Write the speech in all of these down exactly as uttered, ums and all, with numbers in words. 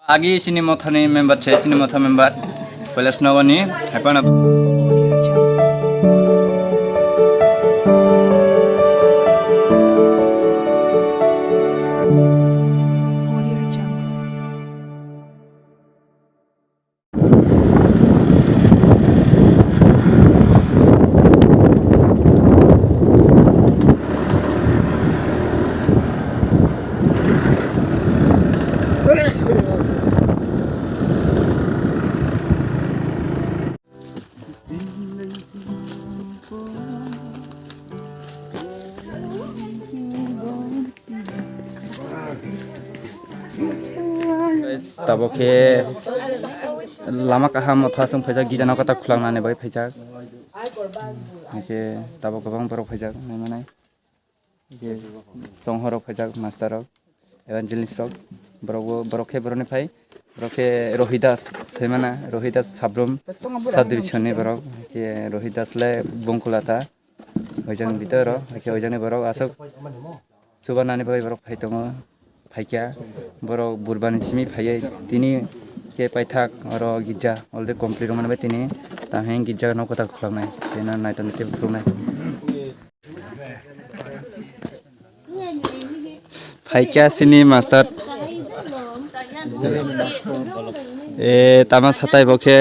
Agi chini mothani member se, chini motha member Kailash Nogor ni, hai phano Guys, tabok khe lama kaham motha chwng phaijak, gija no kwtal khulangna ni bagwi phaijak. Hwnkhe tabok kwbang borok phaijak naimanai. Hwnkhe chonghorok phaijak, master rok, evangelist rok, borok bo, borok khe borok ni phai, borok khe Rohidas, saimana Rohidas Sabrum sub division ni borok, hwnkhe Rohidas le Bongkulata, oijang bitor rok, hwnkhe oijang ni borok aswk chubanani bagwi borok phai tongo, phaikha, borok burbani simi phaiwi tini khe paithak oro girja already complete wngmani bai tini tamo girja no kwtal khuloknai, tei no naitokni tei bukruknai. Phaikha chini master. E, tama satai bo khe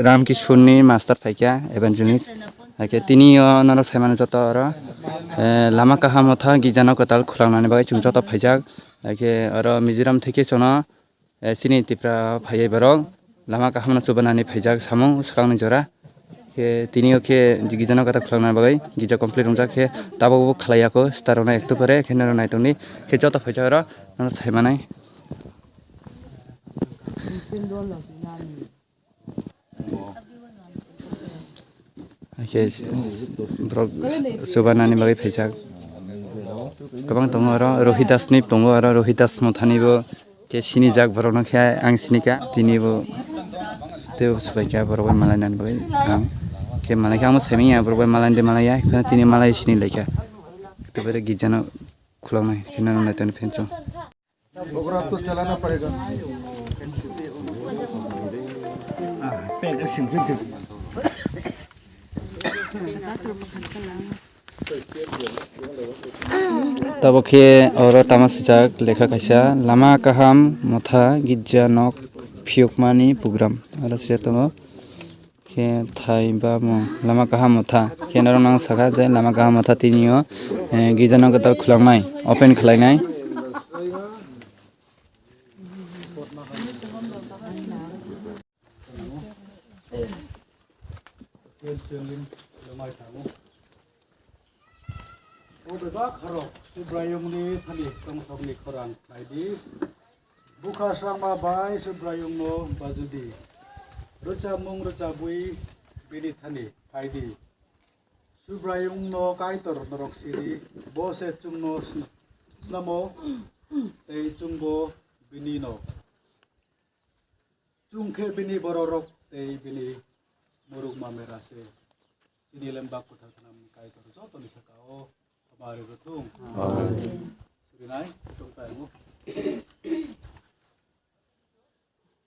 Ram Kishorni master phaikha, evangelist. Hakhe tini o norok saimano joto oro, e, lama kaham motha girja no kwtal khuloknani bagwi chwng joto phaijak. Hakhe oro Mizoram theke chwngno, e, chini Tipra phaiwi borok lama kaham no chubanani phaijak samung swkangni jora. Khe tini o khe girja no kwtal khulokna bagwi girja complete wngjak khe tabuk bo khlai ya kho star rok no ektu pore khe norok naitokni khe joto phaijak oro norok saimanai. Hakhe borok chubanani bagwi phaijak kwbang tongo oro Rohidas ni tongo oro Rohidas mothani bo. Khe sinijak borokno khe ang sinikha, tini bo tei bo swbaikha borok bai malainani bagwi ang khe malaikha, ang bo saimanya borok bai malainani malaiya, tini malai sinilaikha. Tei bo girjano khuloknai khe nang naitokni phenso. Tabok khe oro tama swijak lekha kaisa, lama kaham motha girja nok phiyokmani program aro swijak tongo. Khe thai ba mo lama kaham motha khe norok nang sakha je lama kaham motha tini o, eh, girja nok kwtal khuloknai, open khlainai. O bebak harok Subraiyungni thani tongthokni khorang khlai di. Bwkha swrangma bai Subraiyungno baju di. Rwchapmung rwchapwi bini thani phai di. Subraiyungno Kaitor norok sidi, bo se chwngno sn-, snamo, tei chwngbo bini no. Chwng khe bini bororok tei bini murukma mera se. Chini Lembak Kwthar Thanamni Kaitor jotoni saka-o hamari rwthung. Amen. Surinai, tongthai mo.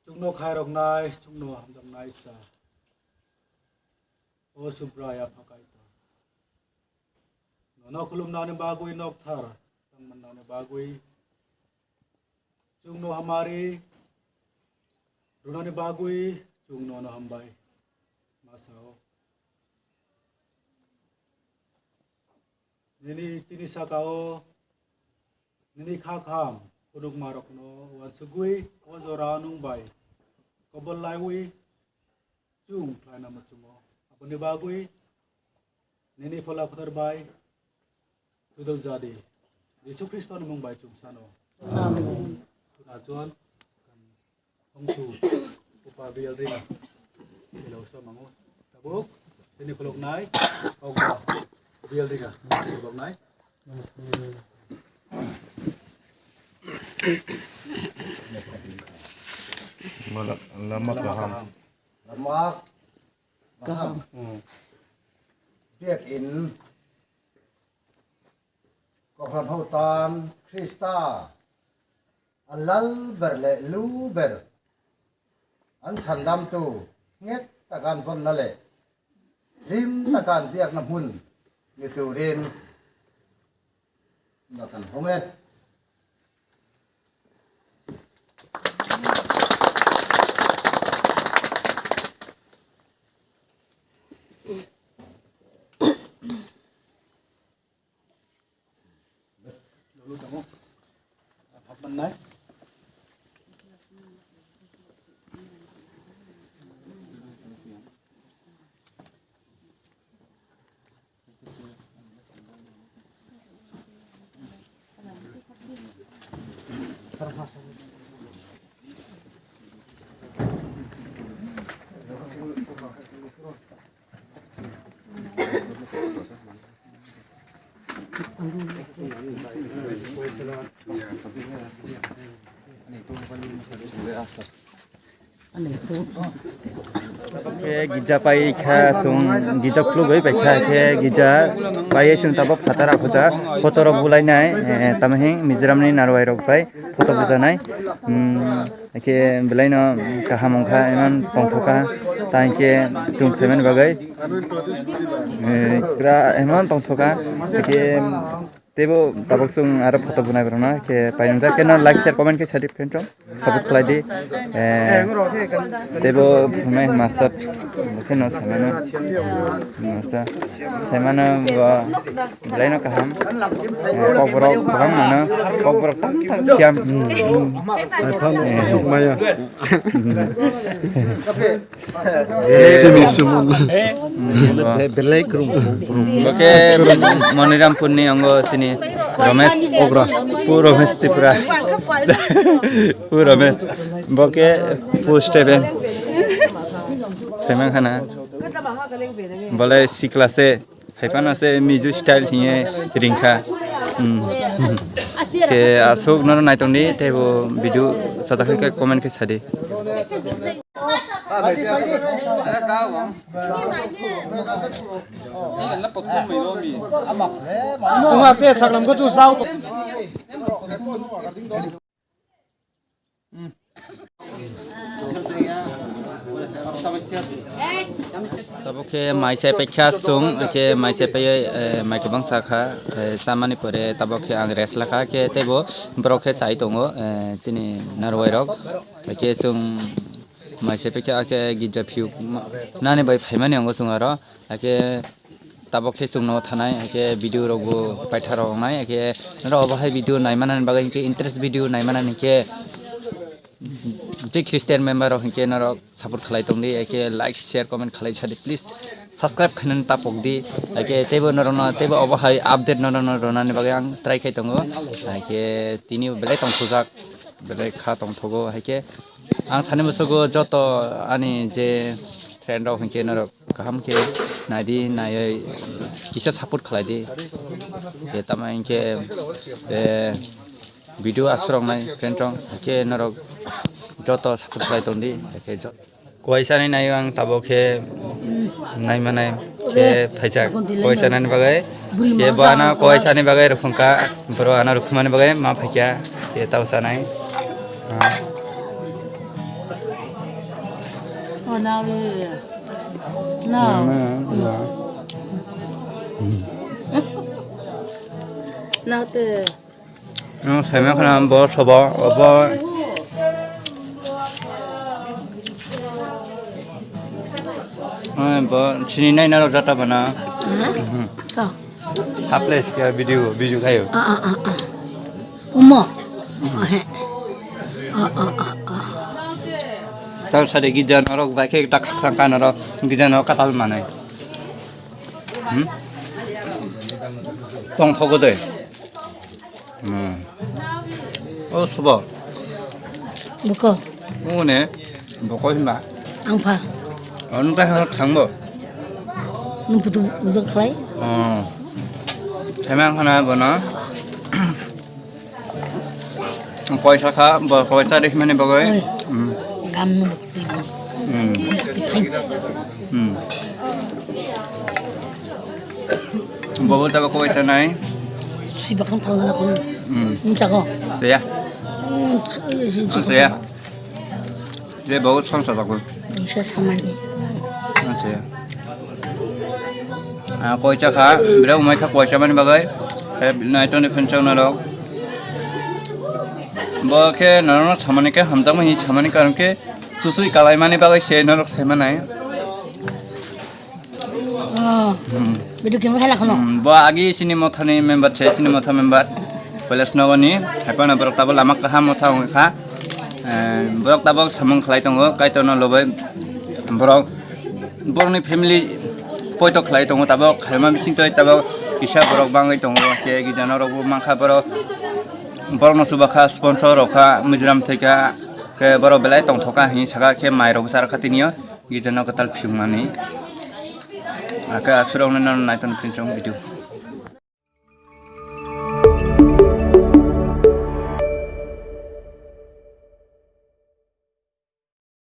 Chwngno khairoknai, chwngno hamjaknai sa. O Subrai Apha Kaitor. Nono khulumnani bagwi nokthar tangmannani bagwi chwngno hamari rwnani bagwi chwng nono hambai ma sao. Nini chini saka-o nini kha kaham phunukmarokno uansugwi o jora nwng bai kobol laiwi chwng khlaina muchungo. Aboni bagwi nini Phola Kwthar bai thwidok jadi. Jisu Khristoni mung bai chwng sano. Amen. Khuna chuan hongtu upa bial ringa. Ilo so mango. Tabuk, tini khuluknai, okba bial ringa. Khuluknai. Lama kaham. Lama kaham. Biak in. Kokhan hotan Krista. Alal ber le lu ber. An sandam tu nget takan pon na le. Rim takan biak na mun. Ngitu rin. Bakan home. Khe gija pai kha chwng gija khulugwi pai kha, khe gija pai chwng tabuk phatar aphuru photo rok bulai nai, eh, tamo hwn Mizoram ni narwai rok bai photo buja nai. Hmm. Khe belai no kaham wngkha, emon tongthokha, tang khe chwng phaimani bagwi, eh, pura emon tongthokha, khe teibo tabuk chwng aro photo bunai borokno khe painwngjak, khe no like, share, comment khe sadi friend rok, support khlai di, eh, teibo phunai master, bo khe no samano, master samano bo. Belai no kaham. Eh, kokborok kwbang mano. Kokborok tang tang kiyam. Hmm, hmm. Hai phano Eh. Sukmaya. Chini sumon. Hmm, oh. Be-, belai krum. Bo khe Monirampur ni ongo chini Romesh Ogra. Pu Romesh Tripura. Pu Romesh. Bo khe Pu Steven. Semang khana. Bole sikla se. Hai phano se Mizo style hiye ringkha. Hmm. Khe aswk no naitong di, teibo video sajak khe comment khe sadi. Tabuk khe mai chai paikha chwng, khe mai chai paiwi, eh, mai kwbang cha kha, eh, chamani pore tabuk khe ang rest lakha, khe teibo borok khe chai tongo, eh, chini narwai rok, khe chwng mai chai paikha, khe gija phiyok nani bai phaimani wngo chwng aro. Hakhe tabuk khe chwngno thanai, hakhe video rok bo paithakrok wngnai, hakhe norok obo hai video naimanani bagwi hinkhe interest video naimanani hinkhe je Christian member rok hinkhe norok support khlai tongdi, hakhe like, share, comment khlai sadi, please subscribe khainani tapokdi, hakhe teibo norokno teibo obo hai update norokno rwnani bagwi ang try khai tongo, hakhe tini belai tongthokjak, belai kha tongthogo, hakhe ang sani musugo joto ani je friend rok hinkhe norok kaham khe naidi, naiwi kisa support khlai di. Khe tamo hinkhe, eh, video aswk rok nai friend rok, khe norok joto support khlai tongdi. Khe jo-, kuaisa ni nai ang tabuk khe nai manai khe phaijak kuaisa nani bagwi. Khe bo ano kuaisa ni bagwi rwphung kha, boro ano rwphumani bagwi ma phaikha, khe tau sanai. Ah. Oh, now, yeah, yeah. No. No, no, no. Now the Nwng saima khna bo sobo, obo. Ai, bo sini nai naro jata bana. Ha? Mhm. So. Hapless ya video, video kayo. Ah, ah, ah, ah. Umo. Oh, he. Ah, ah, ah, ah. Tal sade gija norok bai khe ta khakchang ka norok gija norok katal manai. Hmm? Tong thogo de. Hmm. O sobo. Buko. Mone boko hima. Ang pha. Ang ta thangbo. Nung putu ujak khlai. Oh. Themang khana bono. Koisa kha, bo koisa de himani bagwi. Oi. Hmm. Gam no. Hmm. Hmm. Bobo tabo koi sanai. Sui bakang phalna ko. Hmm. Nung chago. Saya. Acha ya. Je bo song sa jago. Nisa samani. Acha ya. Ah, koicha kha, bira umai kha koicha mani bagai. He naito ni phinchang na rok. Bo khe nono samani khe hamjakma hi samani karon khe susui kalai mani bagai se norok sai manai. Oh. Hmm. Video game khala khano. Hmm, bo agi chini mothani member se, chini motha member. Police nogoni, haipano borok tabo lama kaham motha wngkha. Eh, borok tabo samung khlai tongo, kaitono lobai borok, borokni family poito khlai tongo, tabo khaima bisingtwi tabo kisa borok bangwi tongo, khe gijano rokbo mankha borok, borokno chubakha, sponsor rokha, Mizoram thwikha, khe borok belai tongthokha hinwi saka, khe mairok bwsa rokha tinio. Gitano kwtal phiyungmani. Ake aswrokno nono naitong phinsong video.